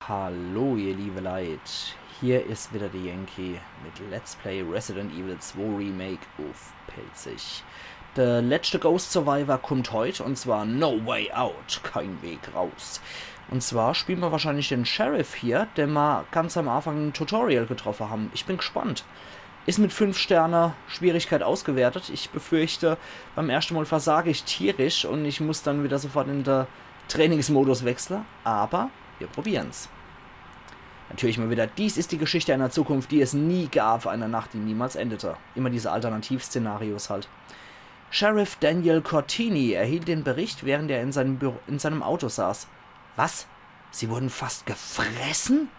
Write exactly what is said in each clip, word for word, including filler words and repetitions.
Hallo ihr liebe Leit, hier is wieder de Yankee mit Let's Play Resident Evil zwei Remake uff Pälzisch. De letschte Ghost Survivor kummt heut, un zwar No Way Out, kein Weg raus. Un zwar spiele mer wahrscheinlich den Sheriff hier, den mer ganz am Anfang im Tutorial getroffe hän. Ich bin gespannt. Is mit fünf Sterne Schwierigkeit ausgewertet. Ich befürchte, beim erschte Mol versage ich tierisch un ich muss dann wieder sofort in de Trainingsmodus wechsle. Aber mir probieren's. Natürlich mol wieder, dies ist die Geschichte einer Zukunft, die es nie gab, einer Nacht, die niemals endete. Immer diese Alternativszenarios halt. Sheriff Daniel Cortini erhielt den Bericht, während er in seinem Büro, in seinem Auto saß. Was? Sie wurden fast gefressen?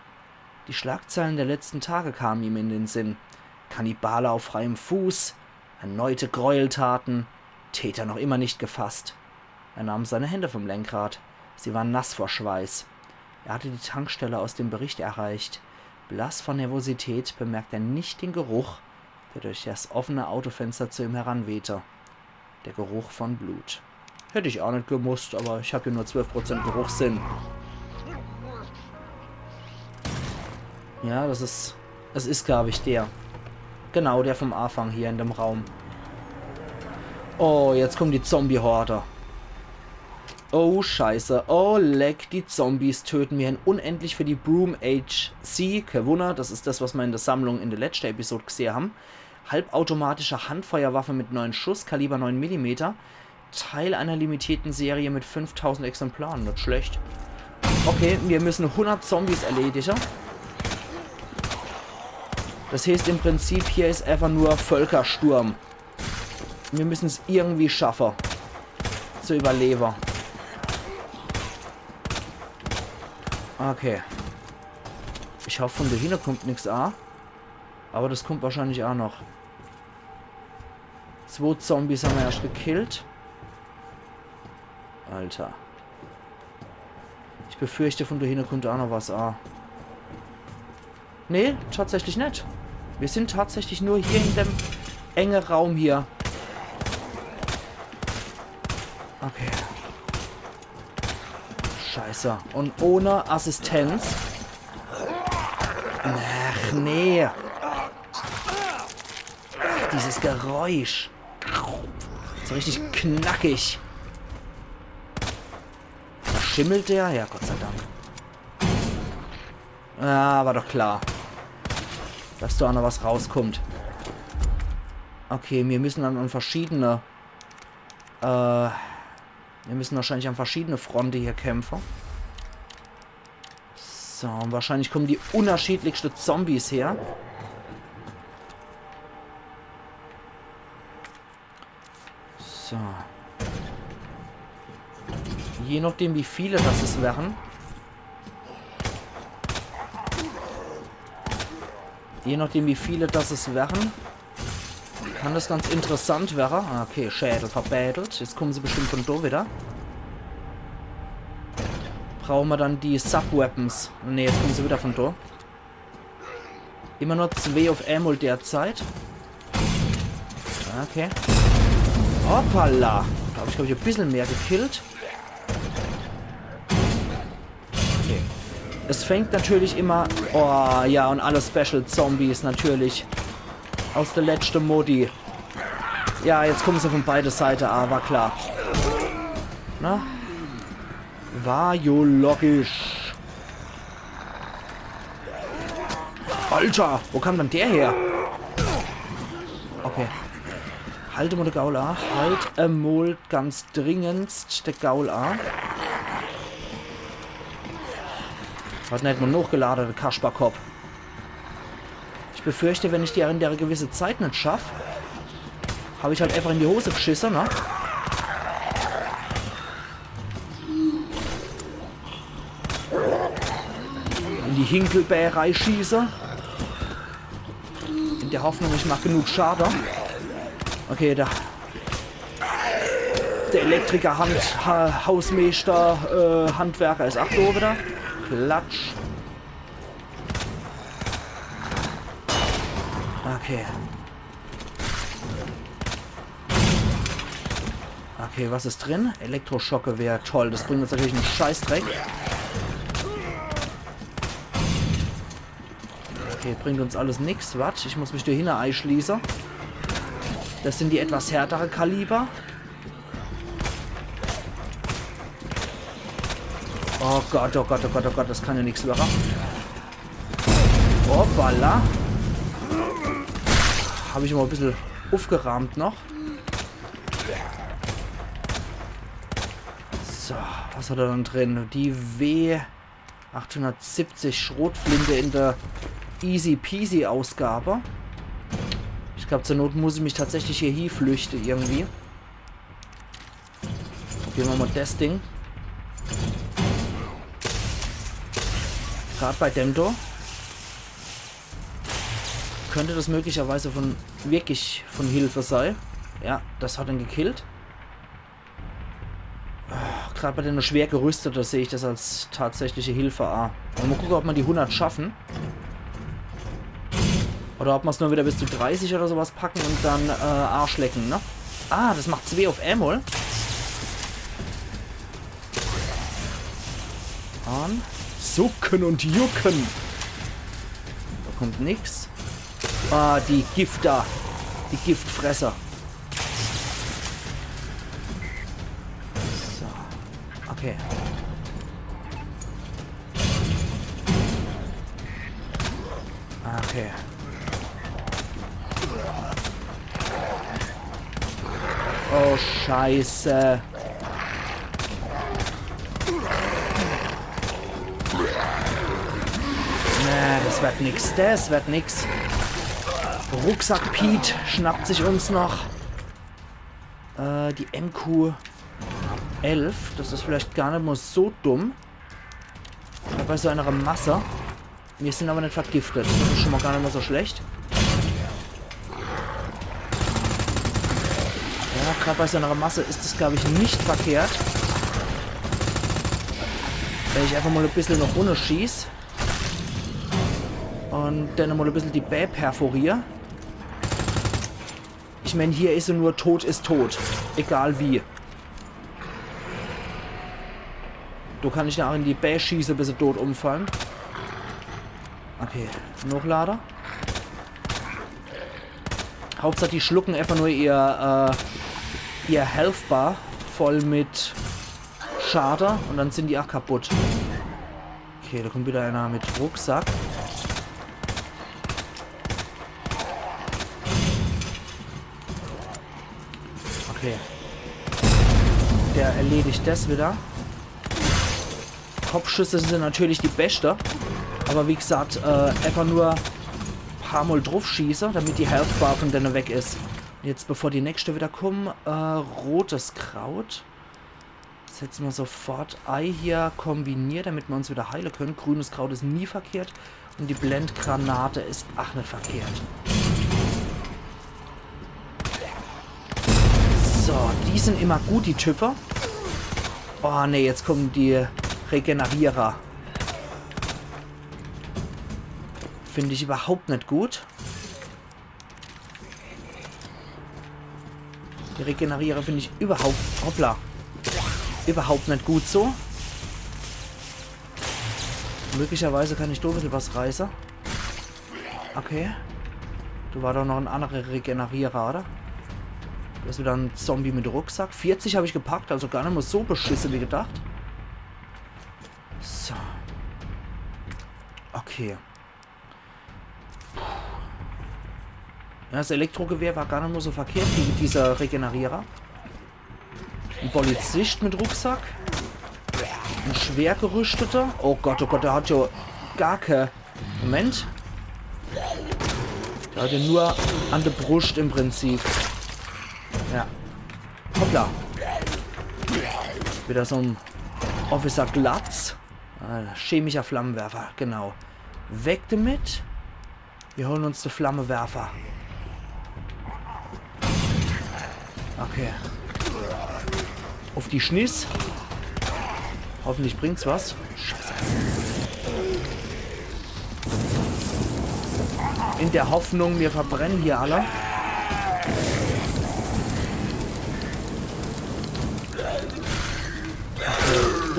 Die Schlagzeilen der letzten Tage kamen ihm in den Sinn. Kannibale auf freiem Fuß, erneute Gräueltaten, Täter noch immer nicht gefasst. Er nahm seine Hände vom Lenkrad. Sie waren nass vor Schweiß. Er hatte die Tankstelle aus dem Bericht erreicht. Blass vor Nervosität bemerkte er nicht den Geruch, der durch das offene Autofenster zu ihm heranwehte. Der Geruch von Blut. Hätt ich aa net gemusst, aber ich hab jo nur zwölf Prozent Geruchssinn. Ja, das is, es is, glaab ich, der. Genau, der vom Anfang hier in dem Raum. Oh, jetzt kommt die Zombie-Horde. Oh, Scheiße. Oh, leck, die Zombies töten. Mir hän unendlich für die Broom H C, kee Wunner, das is das, was mer in der Sammlung in der letschte Episode gsehe hän. Halbautomatische Handfeuerwaffe mit neun Schuss, Kaliber neun Millimeter. Teil einer limitierten Serie mit fünftausend Exemplaren, net schlecht. Okay, mir müssen hundert Zombies erledige. Das heeßt im Prinzip, hier is einfach nur Völkersturm. Mir müssen's irgendwie schaffe, zu überlebe. Okay. Ich hoff, von do hinne kommt nix a. Aber das kommt wahrscheinlich aa noch. Zwo Zombies hän mer erscht gekillt. Alter. Ich befürchte, von do hinne kommt aa noch was a. Nee, tatsächlich net. Mir sind tatsächlich nur hier in dem enge Raum hier. Okay. Scheiße. Un ohne Assistenz. Ach, nee. Ach, dieses Geräusch. So richtig knackig. Schimmelt der? Ja, Gott sei Dank. Ah, war doch klar, dass do aa noch was rauskommt. Okay, mir müssen dann an verschiedene, äh, mir müssen wahrscheinlich an verschiedene Fronte hier kämpfe. So, un wahrscheinlich kommen die unterschiedlichste Zombies her. So. Je nachdem, wie viele das es wären. Je nachdem, wie viele das es wären, kann das ganz interessant wäre. Ah, okay, Schädel verbettelt. Jetzt kommen se bestimmt von do wieder. Brauche mer dann die Sub-Weapons? Nee, jetzt kommen se wieder von do. Immer nur zwee uff emol derzeit. Okay. Hoppala. Do hab ich, glaab ich, e bissel mehr gekillt. Okay. Es fängt natürlich immer... Oh, ja, un alle Special Zombies natürlich. Aus der letschte Modi. Ja, jetzt kommen se von beide Seite, ah, war klar. Na? War jo logisch. Alter, wo kam dann der her? Okay. Halt emol de Gaul a. Halt emol ganz dringendst de Gaul a. Hat net mol nochgelade, de Kasperkopp. Ich befürchte, wenn ich die in der gewisse Zeit net schaff, hab ich halt einfach in die Hose gschisse, ne? In die Hinkelbää reischieße. In der Hoffnung, ich mach genug Schade. Okay, der, der Elektriker, Hand, ha, Hausmeister, äh, Handwerker is aa do wieder. Klatsch. Okay. Okay, was is drin? Elektroschockgewehr. Toll, das bringt uns natürlich en Scheißdreck. Okay, bringt uns alles nix. Wart, ich muss mich do hinne eischließe. Das sind die etwas härtere Kaliber. Oh Gott, oh Gott, oh Gott, oh Gott, das kann ja nix werre. Hoppala. Hab ich mol e bissel ufgeraamt noch. So, was hat er dann drin? Die W achthundertsiebzig Schrotflinte in der Easy Peasy Ausgabe. Ich glaub, zur Not muss ich mich tatsächlich hier hieflüchte irgendwie. Probiere mer mol das Ding. Grad bei dem do. Könnte das möglicherweise von, wirklich von Hilfe sei. Ja, das hat en gekillt. Grad bei dene Schwergerüstete seh ich das als tatsächliche Hilfe a. Mol gucke, ob mer die hundert schaffe. Oder ob mer's nur wieder bis zu dreißig oder sowas packe und dann, äh, Arsch lecke, ne? Ah, das macht zwee uf emol. An. Sucken und jucken. Do kommt nix. Ah, die Gifter. Die Giftfresser. So. Okay. Okay. Oh, Scheiße. Nee, das wird nix. Das wird nix. Rucksack Pete schnappt sich uns noch. Äh, die M Q elf. Das is vielleicht gar net mol so dumm. Bei so einer Masse. Mir sin aber net vergiftet. Das is schon mol gar net mol so schlecht. Ja, grad bei so einer Masse is das, glaub ich, net verkehrt. Wenn ich einfach mol e bissel noch runnerschieß. Und dann mol e bissel die Bää perforier. Ich mein, hier is se nur tot is tot. Egal wie. Do kann ich ja auch in die Bää schieße, bis se tot umfalle. Okay, Nochlade. Hauptsach, die schlucken einfach nur ihr, äh, ihr Health Bar voll mit Schade und dann sin die auch kaputt. Okay, do kommt wieder einer mit Rucksack. Okay. Der erledigt das wieder. Kopfschüsse sin natürlich die beschte. Aber wie gesagt, äh, einfach nur paar Mol druffschieße, damit die Health Bar von denne weg is. Jetzt, bevor die nächste wieder kommen, äh, rotes Kraut. Setze mer sofort ei hier, kombiniert, damit mer uns wieder heile können. Grünes Kraut is nie verkehrt. Und die Blendgranate is ach net verkehrt. So, die sin immer gut, die Type. Oh nee, jetzt kommen die Regenerierer. Find ich überhaupt net gut. Die Regenerierer find ich überhaupt, hoppla, überhaupt net gut so. Möglicherweise kann ich do e bissel was reiße. Okay. Do war doch noch en annerer Regenerierer, oder? Do is wieder en Zombie mit Rucksack. Vierzig hab ich gepackt, also gar net mol so beschisse wie gedacht. So. Okay. Ja, das Elektrogewehr war gar net mol so verkehrt gegen diese Regenerierer. En Polizist mit Rucksack. En Schwergerüsteter. Oh Gott, oh Gott, der hat jo gar ke-, Moment. Der hat jo nur an de Bruscht im Prinzip. Ja. Hoppla. Wieder so en Officer Glatz. Ah, chemischer Flammenwerfer, genau. Weg damit. Mir holen uns de Flammenwerfer. Okay. Uf die Schniss. Hoffentlich bringt's was. Scheiße. In der Hoffnung, mir verbrennen hier alle.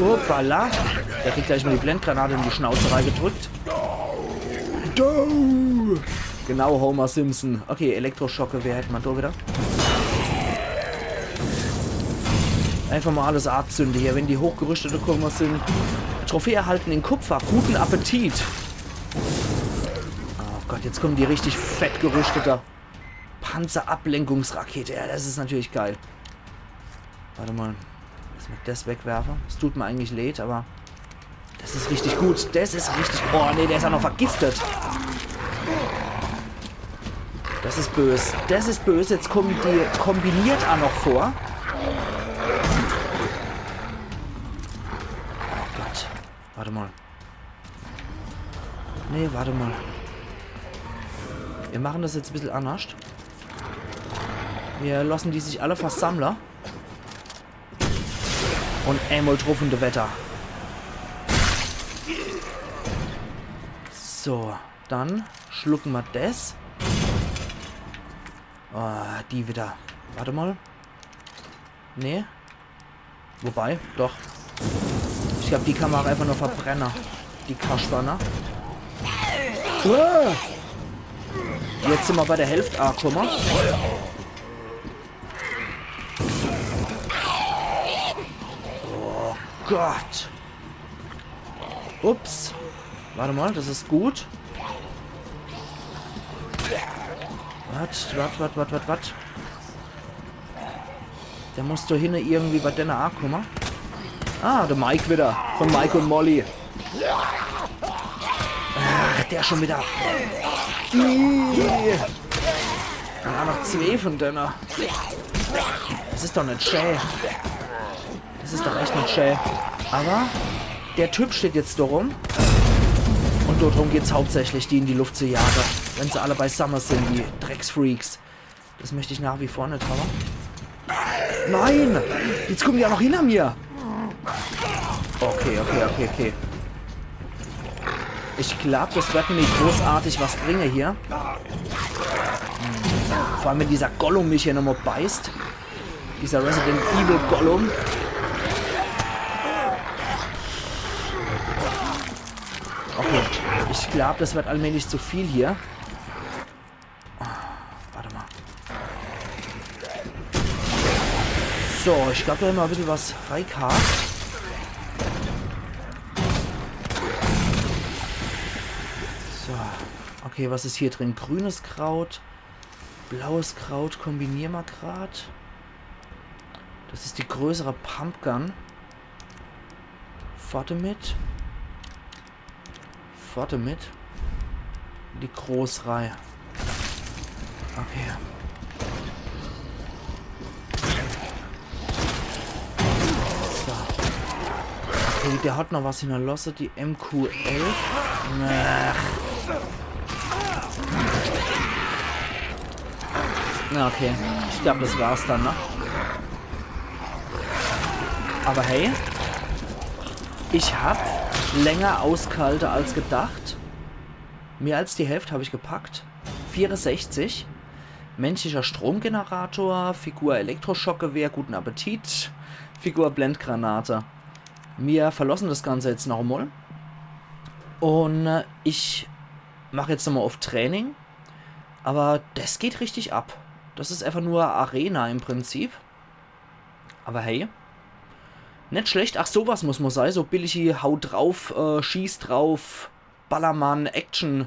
Hoppala. Der kriegt gleich mol die Blendgranate in die Schnauze reingedrückt. Go! Genau, Homer Simpson. Okay, Elektroschockgewehr hätt ma do wieder. Einfach mal alles azünde hier, wenn die Hochgerüschtete kumme sin. Trophäe erhalten in Kupfer. Guten Appetit. Oh Gott, jetzt kommen die richtig fett gerüschtete. Panzerablenkungsrakete. Ja, das is natürlich geil. Wart mal. Lass mich das wegwerfe. Es tut mir eigentlich leid, aber das is richtig gut. Das is richtig. Oh nee, der is ja noch vergiftet. Das is bös. Das is bös. Jetzt kommen die kombiniert auch noch vor. Oh Gott. Wart mal. Nee, wart mal. Wir machen das jetzt e bissel annerscht. Wir lassen die sich alle versammle. Und emol druff und weiter. So, dann schlucken ma das. Ah, die wieder. Wart mal. Nee. Wobei, doch. Ich glaub, die kann ma auch einfach nur verbrenne. Die Kasper, ne? Uah! Jetzt sin ma bei der Hälft akumme. Oh Gott. Ups. Wart mal, das is gut. Wat, wat, wat, wat, wat, wat? Der muss do hinne irgendwie bei denne akumme. Ah, der Mike wieder. Von Mike und Molly. Ach, der schon wieder. Ih. Ah, noch zwee von denne. Das is doch net schä. Das is doch echt net schä. Aber der Typ steht jetzt do rum. Und do drum geht's hauptsächlich, die in die Luft zu jagen. Wenn se alle beisamme sin, die Drecksfreaks. Das möcht ich nach wie vor net hawwe. Nein! Jetzt kommen die auch noch hinter mir! Okay, okay, okay, okay. Ich glaub, das wird mir net großartig was bringe hier. Hm. Vor allem, wenn dieser Gollum mich hier nochmal beißt. Dieser Resident Evil Gollum. Okay, ich glaub, das wird allmählich zu viel hier. Ah, wart mal. So, ich glaub, do hämmer e bissel was reigehakt. So. Okay, was is hier drin? Grünes Kraut, blaues Kraut, kombinier ma grad. Das is die größere Pumpgun. Fort damit. Fort damit. Die Großreihe. Okay. So. Okay, der hat noch was hinterlasse, die M Q elf. Ach. Na, okay. Ich glaub, das war's dann, ne? Aber hey, ich hab länger ausgehalte als gedacht. Mehr als die Hälft hab ich gepackt. Vierundsechzig. Menschlicher Stromgenerator, Figur Elektroschockgewehr, guten Appetit, Figur Blendgranate. Mir verlassen das Ganze jetzt noch einmal. Und äh, ich mach jetzt nochmal auf Training. Aber das geht richtig ab. Das is einfach nur Arena im Prinzip. Aber hey. Net schlecht. Ach, sowas muss man sein. So billige Hau drauf, äh, schieß drauf, Ballermann, Action.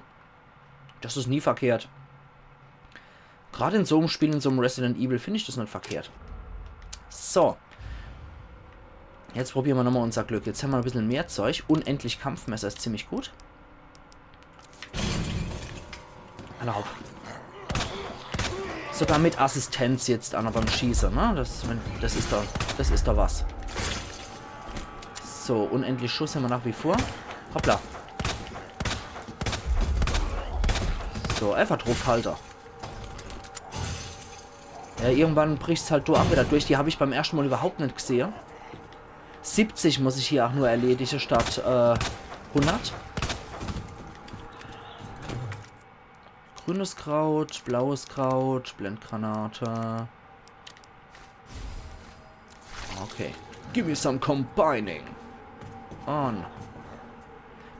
Das is nie verkehrt. Grad in so em Spiel, in so em Resident Evil, find ich das net verkehrt. So. Jetzt probieren wir nochmal unser Glück. Jetzt haben wir ein bisschen mehr Zeug. Unendlich Kampfmesser ist ziemlich gut. Alla hopp. Sogar mit Assistenz jetzt auch noch beim Schießen, ne? Das, wenn, das ist da, das ist da was. So, unendlich Schuss haben wir nach wie vor. Hoppla. So, einfach draufhalte. Ja, irgendwann bricht's halt do auch wieder durch. Die hab ich beim ersten Mal überhaupt nicht gesehen. Siebzig muss ich hier auch nur erledigen statt äh, hundert. Grünes Kraut, blaues Kraut, Blendgranate. Okay. Give me some combining. On.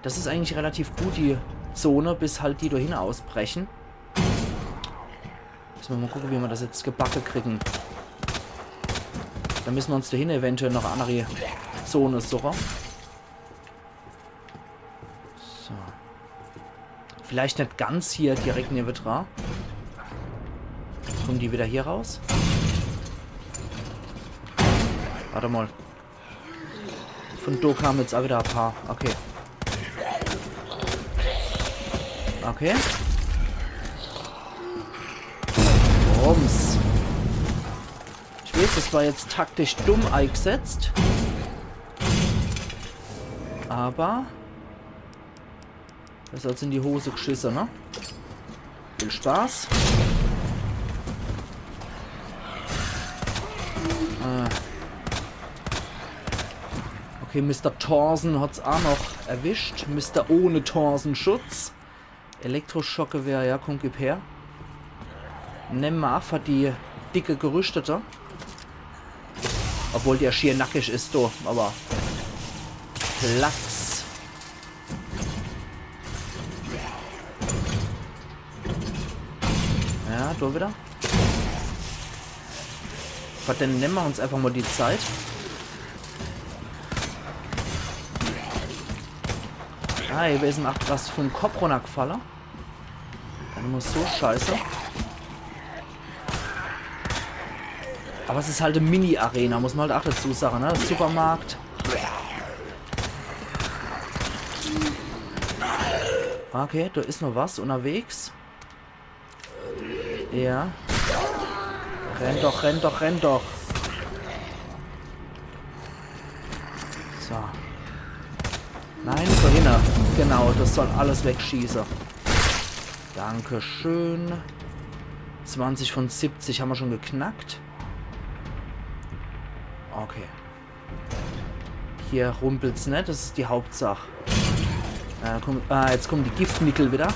Das ist eigentlich relativ gut, die Zone, bis halt die do hinne ausbreche. Misse mer mol gucke, wie mer das jetzt gebacke kriege. Do misse mer uns do hinne eventuell noch e anneri Zone suche. So. Vielleicht net ganz hier direkt newedra. Kumme die widder hier raus? Wart emol. Vun do kame jetzt aa widder e paar. Okay. Okay. Rums. Ich weeß, das war jetzt taktisch dumm eigsetzt. Awwer das hat in die Hose gschisse, ne? Viel Spaß. Äh. Okay, Mister Torsen hat's aa noch erwischt. Mister ohne Torsenschutz. Elektroschockgewehr, ja, kumm, gib her. Nemme mer aa fer die dicke Gerüschtete. Obwohl der schier nackisch is, do, awwer Platz. Ja, do widder. Fer den nemme mer uns äfach mol die Zeit. Ah, hier is em aach was vum Kopp runnergfalle. Dann muss so scheiße. Awwer es is halt e Mini-Arena, muss mer halt aach dezu sage, ne? Supermarkt. Okay, do is noch was unnerwegs. Ja. Renn doch, renn doch, renn doch. So. Nein, so hinne. Genau, das soll alles wegschieße. Dankeschön. Zwanzig vun siebzig hämmer schun geknackt. Okay. Hier rumpelt's net, das is die Hauptsach. Äh, kumm, ah, jetzt kumme die Giftnickel widder.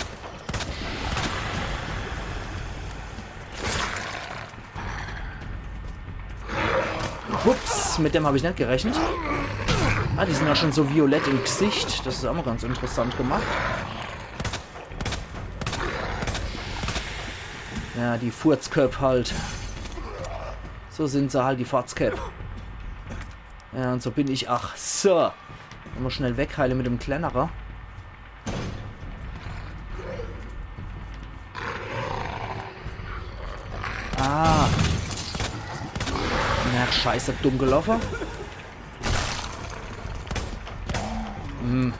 Ups, mit dem hab ich net gerechnet. Ah, die sin jo schun so violett im Gsicht. Das is aa mol ganz interessant gemacht. Ja, die Furzköpp halt. So sin se halt, die Furzköpp. Ja, un so bin ich aach. So. Mol schnell wegheile mit dem Klennere. Ah. Na, scheiße, dumm geloffe. Hm.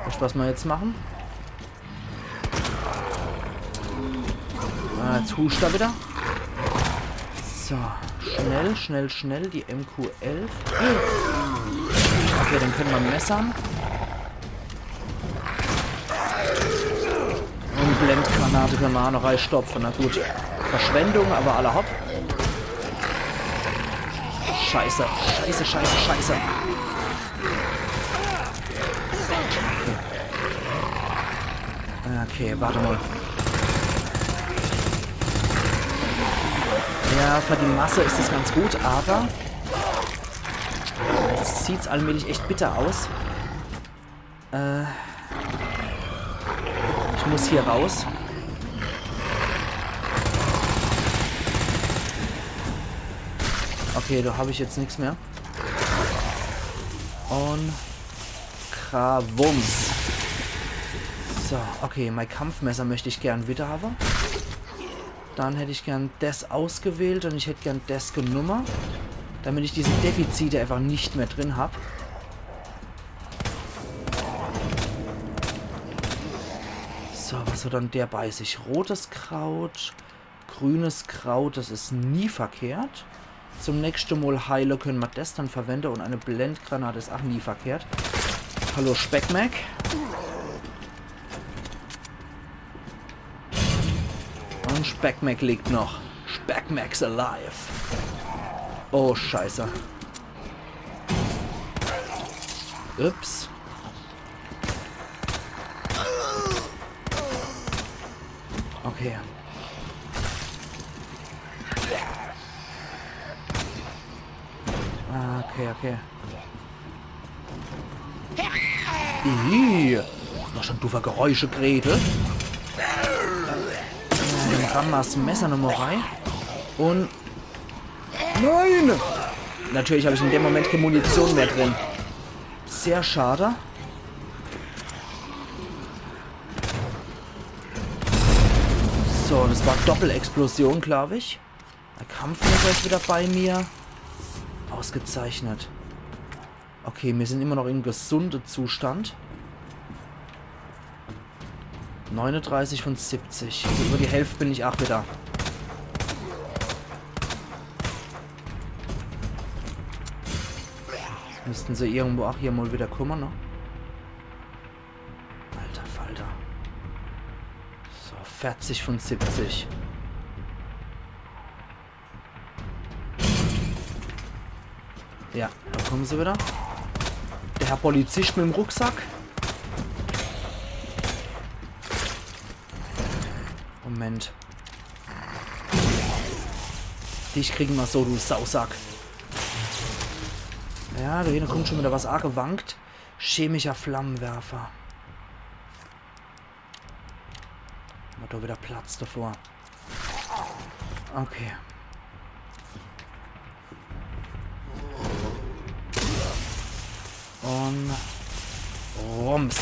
Weescht, was mer jetzt mache? Ah, jetzt huscht er widder. So, schnell, schnell, schnell, die M Q elf. Okay, den kenne mer messere. Un Blendgranate kenne mer aach noch reistopfe, na gut. Verschwendung, awwer alla hopp. Scheiße, scheiße, scheiße, scheiße. Okay, wart emol. Ja, fer die Masse is es ganz gut, awwer es sieht allmählich echt bitter aus. Äh, ich muss hier raus. Okay, do hab ich jetzt nix mehr. Un Krawums. So, okay, mei Kampfmesser möcht ich gern widder hawwe. Dann hätt ich gern des ausgewählt un ich hätt gern des genumme, damit ich diese Defizite einfach net mehr drin hab. So, was hot dann der bei sich? Rotes Kraut, grünes Kraut, das is nie verkehrt. Zum nächschte Mol heile kenne mer des dann verwende un e Blendgranat is aach nie verkehrt. Hallo Speckmac. Un Speckmac lebt noch. Speckmac's alive. Oh, scheiße. Ups. Okay. Ah, okay, okay. Ih. Was schon du für Geräusche, Gretel? Dann ramme mer das Messer nochmal rein. Und... Nein! Natürlich habe ich in dem Moment keine Munition mehr drin. Sehr schade. So, das war Doppelexplosion, glaube ich. Der Kampfmesser ist wieder bei mir. Ausgezeichnet. Okay, wir sind immer noch im gesunden Zustand. Neununddreißig von siebzig. Also über die Hälfte bin ich auch wieder. Jetzt müssten sie irgendwo auch hier mal wieder kommen, ne? Alter Falter. So, vierzig von siebzig. Ja, da kommen sie wieder. Der Herr Polizist mit dem Rucksack. Moment. Dich kriegen wir so, du Sausack. Ja, da hinten kommt schon wieder was angewankt. Chemischer Flammenwerfer. Hat doch wieder Platz davor. Okay. Und rums.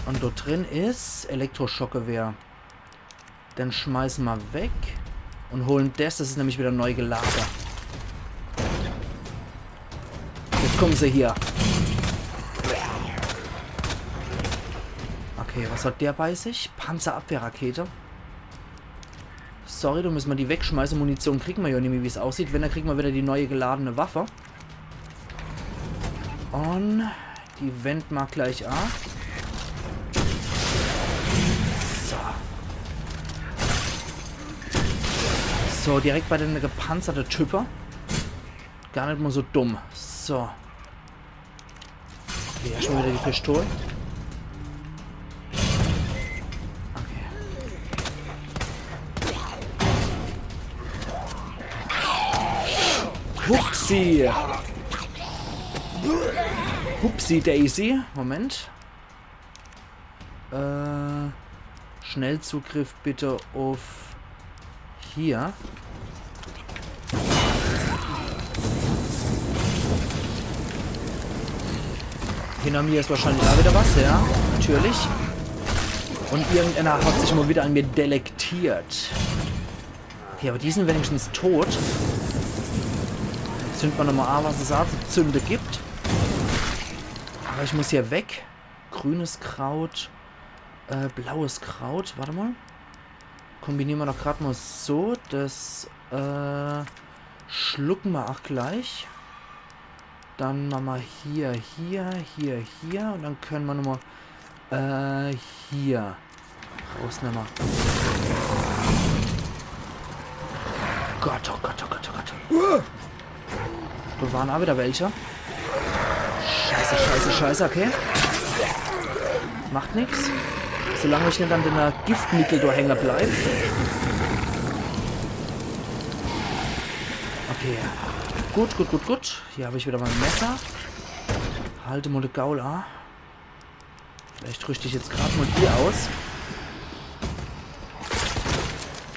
Und dort drin ist Elektroschockgewehr. Den schmeißen wir weg und holen das. Das ist nämlich wieder neu geladen. Jetzt kommen sie hier. Okay, was hat der bei sich? Panzerabwehrrakete. Sorry, da müssen wir die wegschmeißen. Munition kriegen wir ja nicht mehr, wie es aussieht. Wenn, dann kriegen wir wieder die neue geladene Waffe. Und die wenden wir gleich ab. So. So, direkt bei den gepanzerte Type. Gar nicht mal so dumm. So. Okay, ja, schon wieder die Pistole. Okay. Hupsi. Hupsi Daisy. Moment. Äh, Schnellzugriff bitte auf hier. Hinter mir ist wahrscheinlich auch wieder was, ja, natürlich. Und irgendeiner hat sich mal wieder an mir delektiert. Okay, aber die sind wenigstens tot. Jetzt zünden wir nochmal an, was es da zu zünden gibt. Aber ich muss hier weg. Grünes Kraut, äh, blaues Kraut. Warte mal. Kombinieren wir doch gerade mal so. Das, äh, schlucken wir auch gleich. Dann machen wir hier, hier, hier, hier. Und dann können wir nochmal, äh, hier rausnehmen. Gott, oh Gott, oh Gott, oh Gott. Uah! Da waren auch wieder welche. Scheiße, scheiße, scheiße, okay. Macht nix. Solange ich nicht an dem, äh, Giftmittel da hängen bleib. Okay. Gut, gut, gut, gut. Hier habe ich wieder mein Messer. Halt mal de Gaul a. Vielleicht rüste ich jetzt gerade mal die aus.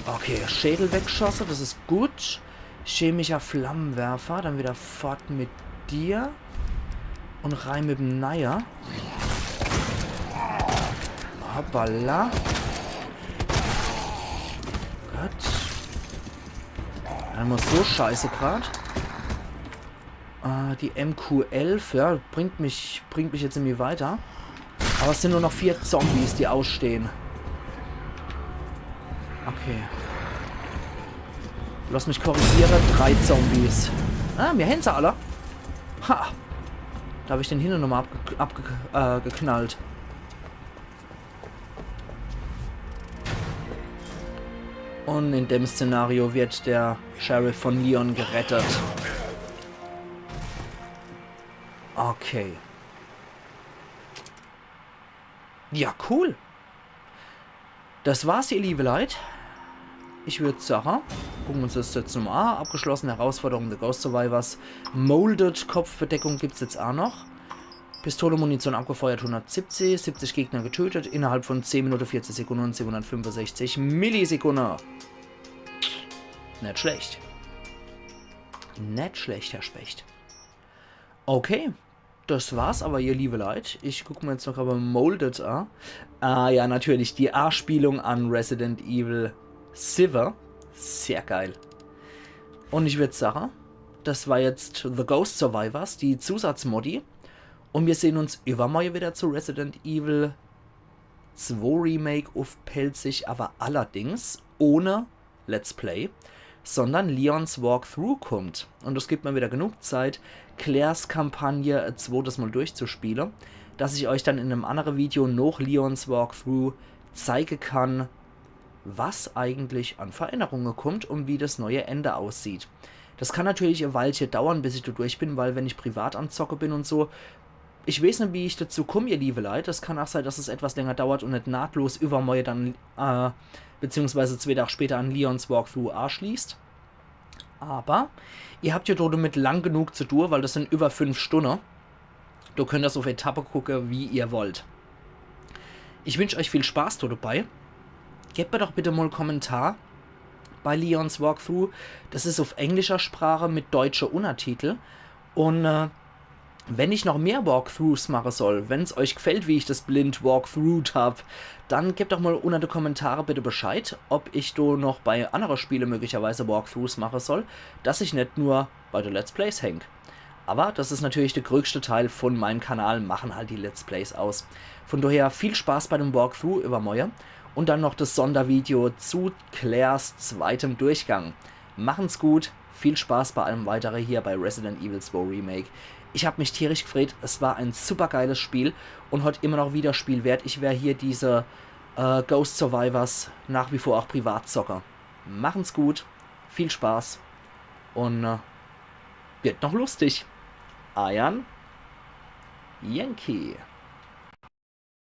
Okay, Schädel weggeschossen, das ist gut. Chemischer Flammenwerfer, dann wieder fort mit dir. Und rein mit dem Neier. Hoppala. Gott. Einmal so scheiße grad. Äh, die M Q elf, ja, bringt mich, bringt mich jetzt irgendwie weiter. Aber es sind nur noch vier Zombies, die ausstehen. Okay. Lass mich korrigieren, drei Zombies. Ah, mir hänn se alle. Ha! Da hab ich den hinten nochmal abge abge äh, geknallt. Und in dem Szenario wird der Sheriff von Leon gerettet. Okay. Ja, cool. Das war's, ihr liebe Leit. Ich würd sagen, gucken wir uns das jetzt nochmal an. Abgeschlossene Herausforderung The Ghost Survivors. Molded Kopfbedeckung gibt's jetzt auch noch. Pistole, Munition abgefeuert, hundertsiebzig, siebzig Gegner getötet, innerhalb von zehn Minuten, vierzig Sekunden und siebenhundertfünfundsechzig Millisekunde. Net schlecht. Net schlecht, Herr Specht. Okay, das war's aber, ihr liebe Leit. Ich guck mir jetzt noch aber Molded an. Ah ja, natürlich, die Anspielung an Resident Evil Seven. Sehr geil. Und ich würd sagen, das war jetzt The Ghost Survivors, die Zusatzmodi. Und wir sehen uns übermorgen wieder zu Resident Evil zwei Remake uff Pälzisch, aber allerdings ohne Let's Play, sondern Leons Walkthrough kommt. Und es gibt mir wieder genug Zeit, Claires Kampagne ein zweites Mal durchzuspielen, dass ich euch dann in einem anderen Video noch Leons Walkthrough zeigen kann, was eigentlich an Veränderungen kommt und wie das neue Ende aussieht. Das kann natürlich ein Weilche dauern, bis ich da durch bin, weil wenn ich privat am Zocke bin und so, ich weiß nicht, wie ich dazu komme, ihr liebe Leit. Das kann auch sein, dass es etwas länger dauert und nicht nahtlos übermorgen dann, äh, beziehungsweise zwei Tage später an Leons Walkthrough anschließt. Aber ihr habt ja damit lang genug zu tun, weil das sind über fünf Stunden. Du könnt das auf Etappe gucken, wie ihr wollt. Ich wünsch euch viel Spaß da dabei. Gebt mir doch bitte mal einen Kommentar bei Leons Walkthrough. Das ist auf englischer Sprache mit deutsche Untertitel. Und äh, wenn ich noch mehr Walkthroughs machen soll, wenn's euch gefällt, wie ich das blind walkthroughed hab, dann gebt doch mal unter die Kommentare bitte Bescheid, ob ich do noch bei andere Spiele möglicherweise Walkthroughs machen soll, dass ich nicht nur bei den Let's Plays häng. Aber das ist natürlich der größte Teil von meinem Kanal, machen halt die Let's Plays aus. Von daher viel Spaß bei dem Walkthrough übermorgen und dann noch das Sondervideo zu Claires zweitem Durchgang. Machen's gut, viel Spaß bei allem Weitere hier bei Resident Evil zwei Remake. Ich hab mich tierisch gefreut, es war ein supergeiles Spiel und heute immer noch wieder spielwert. Ich werde hier diese äh, Ghost Survivors nach wie vor auch privat zocken. Machen's gut, viel Spaß und äh, wird noch lustig. Eiern Yankee.